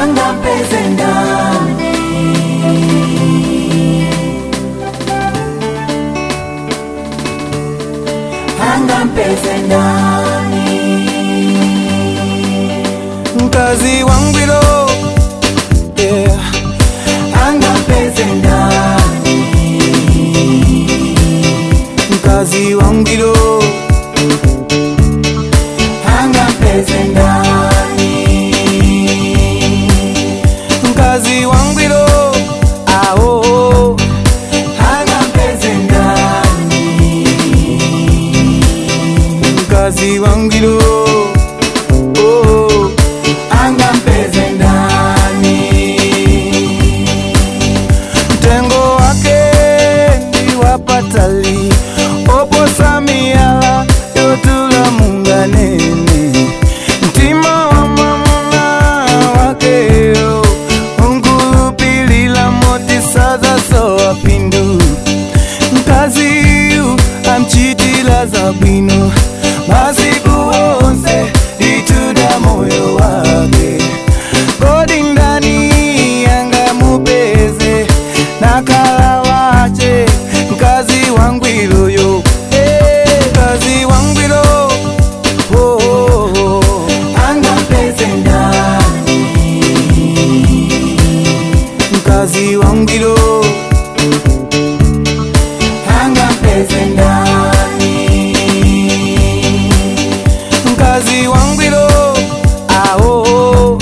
Angampeze ndani. Angampeze ndani. Mkazi wangwiro, yeah. Angampeze ndani. Mkazi wangwiro, Angampeze ndani. Mkazi wangwiro, ah, oh. Angampeze ndani. Mkazi wangwiro, oh. Angampeze ndani. Mtengo wake ndi wapatali, oposa miyala yotula munganene. Mtima wa mwamuna wakeyo unkulupilila moti sazasowa pindu. Mkaziyu amchitila zabwino masiku wonse ndituda moyo wake. Kodi ndani angamupeze nakala wache mkazi wangwiloyo, eh, mkazi wangwilo, oh, oh, oh. Angampeze ndani. Mkazi wangwilo, Angampeze ndani. Mkazi wangwilo, ah, oh, oh.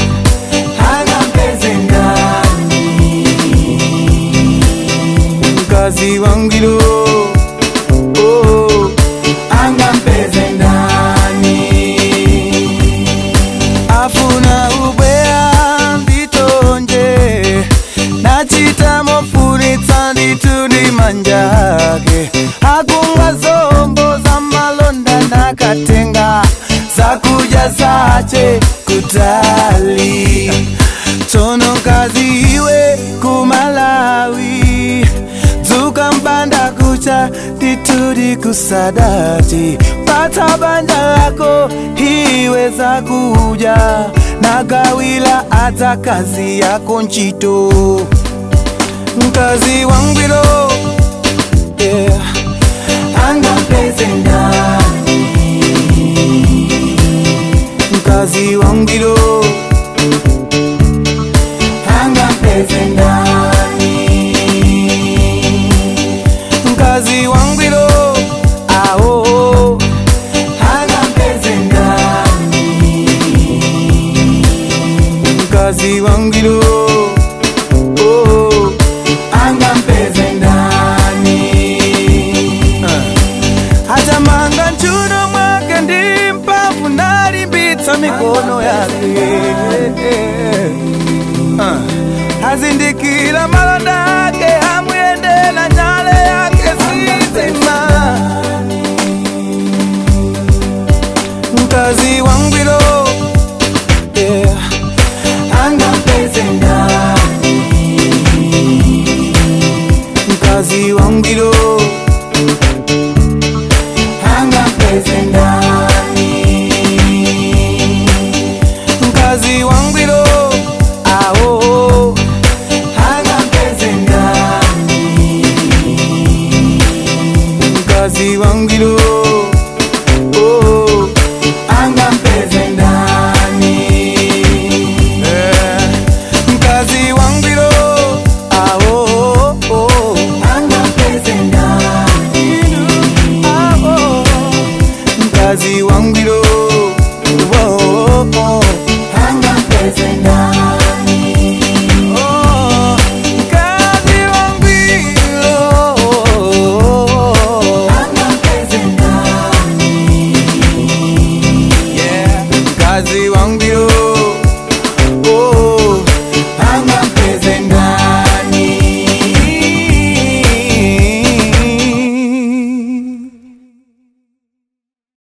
Angampeze ndani. Mkazi wangwilo, oh. Angampeze ndani. Afuna ubwea nditonje nachita mofunitsa ndithu manja ake akunga zombo za malonda nakatenga zakuja zache kutali. Tsono mkazi iwe kumalawi dzuka mbanda kucha ndithu kusadati pata banja lako iwe zakuja nagawila ata kazi yako ntchito. Mkazi wangwiro, yeah. Angampeze ndani. Mkazi wangwiro, Angampeze ndani. Mkazi wangwiro, ah, oh. Angampeze ndani. Mkazi wangwiro, oh. Angampeze ndani. Atamanga nchuno mwake ndi mphamvu nalimbitsa mikono yake. Azindikira malonda ake amuyendela nyale yake sizima. Mkazi wangwiro.